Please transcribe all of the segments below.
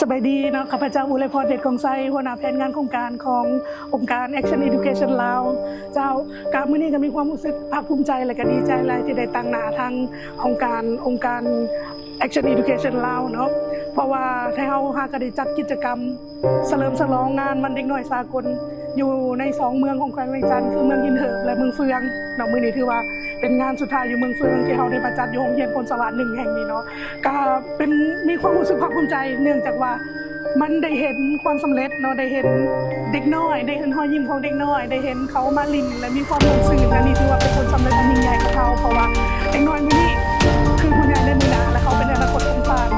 ສະບາຍດີເນາະ, ຂ້າພະເຈົ້າ ອຸໄລພອນ ເດດກອງໄຊ, ຫົວໜ້າແຜນງານໂຄງການຂອງອົງການ Action Education ລາວ. ເຈົ້າ, ກະມື້ນີ້ກະມີຄວາມຮູ້ສຶກພາກພູມໃຈ ແລະກະດີໃຈຫຼາຍທີ່ໄດ້ຕາງໜ້າທາງອົງການ, ອົງການ Action Education ລາວເນາະ, ເພາະວ່າໄທເຮົາຫາກະໄດ້ຈັດກິດຈະກຳ ສະເຫຼີມສະຫຼອງງານວັນເດັກນ້ອຍສາກົນ ຢູ່ໃນສອງເມືອງຂອງແຂວງວຽງຈັນ ຄືເມືອງຫີນເຫີບ ແລະ ເມືອງເຟືອງເນາະ. ມື້ນີ້ຖືວ່າເປັນງານສຸດທ້າຍຢູ່ເມືອງເຟືອງ ທີ່ເຮົາໄດ້ມາຈັດຢູ່ໂຮງຮຽນໂພນສະຫວັນໜຶ່ງແຫ່ງນີ້ເນາະ. ກະເປັນ ມີຄວາມຮູ້ສຶກພາກພູມໃຈ ເນື່ອງຈາກວ່າມັນໄດ້ເຫັນຄວາມສຳເລັດເນາະ, ໄດ້ເຫັນເດັກນ້ອຍ, ໄດ້ເຫັນຮອຍຍິ້ມຂອງເດັກນ້ອຍ, ໄດ້ເຫັນເຂົາມາຫຼິ້ນ ແລະ ມີຄວາມມ່ວນຊື່ນ. ອັນນີ້ຖືວ່າເປັນຜົນສຳເລັດອັນຍິ່ງໃຫຍ່ຂອງເຮົາ, ເພາະວ່າເດັກນ້ອຍມື້ນີ້ຄືຜູ້ໃຫຍ່ໃນມື້ໜ້າ ແລະ ເຂົາເປັນອະນາຄົດຂອງຊາດ.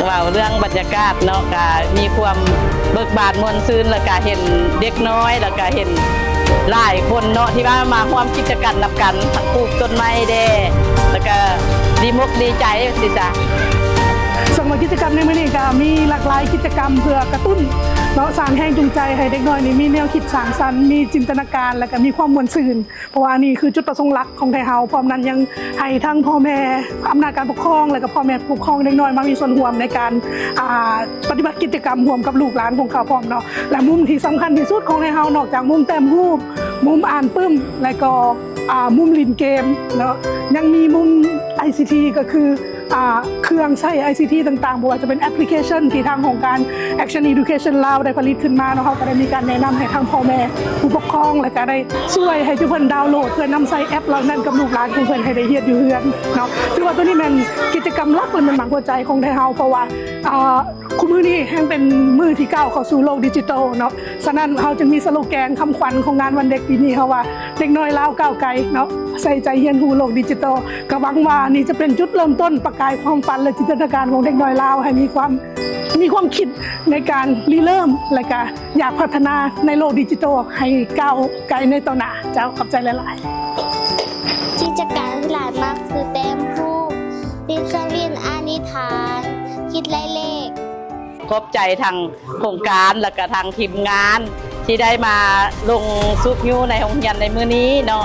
ເວົ້າເລື່ອງບັນຍາກາດເນາະ ກະມີຄວາມເບີກບານມ່ວນຊື່ນ ແລ້ວກະເຫັນເດັກນ້ອຍ ແລ້ວກະເຫັນຫຼາຍຄົນເນາະ ທີ່ວ່າມາຮ່ວມກິດຈະກຳນຳກັນ ທັງປູກຕົ້ນໄມ້ແດ່ ແລ້ວກະດີມົກດີໃຈວ່າຊີ້ຊະ. ສຳລັບກິດຈະກຳໃນມື້ນີ້ກະມີຫຼາກຫຼາຍກິດຈະກຳເພື່ອກະຕຸ້ນເນາະ, ສ້າງແຮງຈູງໃຈໃຫ້ເດັກນ້ອຍນີ້ມີແນວຄິດສ້າງສັນ, ມີຈິນຕະນາການ ແລະ ກະມີຄວາມມ່ວນຊື່ນ. ເພາະວ່າອັນນີ້ຄືຈຸດປະສົງຫຼັກຂອງໄທເຮົາ. ພ້ອມນັ້ນຍັງໃຫ້ທັງພໍ່ແມ່ອຳນາດການປົກຄອງ ແລະ ກະພໍ່ແມ່ຜູ້ປົກຄອງເດັກນ້ອຍມາມີສ່ວນຮ່ວມໃນການ ອ່າ ປະຕິບັດກິດຈະກຳຮ່ວມກັບລູກຫຼານຂອງເຂົາພ້ອມເນາະ. ແລະ ມຸມທີ່ສຳຄັນທີ່ສຸດຂອງໄທເຮົາ ນອກຈາກມຸມແຕ້ມຮູບ, ມຸມອ່ານປຶ້ມ ແລະ ກໍ ອ່າ ມຸມຫຼິ້ນເກມເນາະ, ຍັງມີມຸມ ໄອຊີທີ ກໍຄື ອ່າ ເຄື່ອງໃຊ້ ໄອຊີທີ ຕ່າງໆ ບໍ່ວ່າຈະເປັນແອັບພລິເຄຊັນທີ່ທາງຫ້ອງການ Action Education ລາວໄດ້ຜະລິດຂຶ້ນມາເນາະ, ເຮົາກໍໄດ້ມີການແນະນຳໃຫ້ທັງພໍ່ແມ່ຜູ້ປົກຄອງ ແລະ ກໍໄດ້ຊ່ວຍໃຫ້ເພິ່ນດາວໂຫຼດ ເພື່ອນຳໃຊ້ແອັບເຫຼົ່ານັ້ນກັບລູກຫຼານຂອງເພິ່ນໃຫ້ໄດ້ຮຽນຢູ່ເຮືອນເນາະ. ຖືວ່າໂຕນີ້ແມ່ນກິດຈະກຳຫຼັກ ແລະ ແມ່ນໝາກຫົວໃຈຂອງໄທເຮົາ, ເພາະວ່າ ອ່າ ຄຸມື້ນີ້ແຮ່ງເປັນມື້ທີ່ກ້າວເຂົ້າສູ່ໂລກດິຈິຕອລເນາະ. ສະນັ້ນເຮົາຈຶ່ງມີສະໂລແກນຄຳຂວັນຂອງງານວັນເດັກປີນີ້ເຮົາວ່າ ເດັກນ້ອຍລາວກ້າວໄກເນາະ ໃສ່ໃຈຮຽນຮູ້ໂລກດິຈິຕອລ. ກໍຫວັງວ່ານີ້ຈະເປັນຈຸດເລີ່ມຕົ້ນປະກາຍຄວາມຝັນ ແລະ ຈິນຕະນາການຂອງເດັກນ້ອຍລາວ ໃຫ້ມີຄວາມ ມີຄວາມຄິດໃນການລິເລີ່ມ ແລະ ກະຢາກພັດທະນາໃນໂລກດິຈິຕອລໃຫ້ກ້າວໄກໃນຕໍ່ໜ້າ. ເຈົ້າ ຂອບໃຈຫຼາຍໆ. ກິດຈະການທີ່ຫຼານມັກຄືແຕ້ມຮູບ, ຕິດສະວິນ, ອະທິຖານ, ຄິດໄລ່ເລກ. ຂອບໃຈທາງໂຄງການ ແລ້ວກະທາງທີມງານທີ່ໄດ້ມາລົງຊຸກຍູ້ໃນໂຮງຮຽນໃນມື້ນີ້ເນາະ.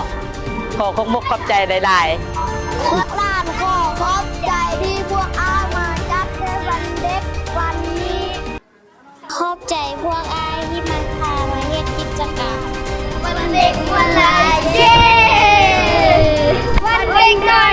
ຂໍຂອບອົກຂອບໃຈຫຼາຍໆ. ພວກຫຼານຂໍຂອບໃຈທີ່ພວກອ້າຍມາຈັດໃນວັນເດັກວັນນີ້. ຂອບໃຈພວກອ້າຍທີ່ມາພາມາເຮັດກິດຈະກຳ. ວັນເດັກມ່ວນຫຼາຍ ເຢ້! ວັນເດັກນ້ອ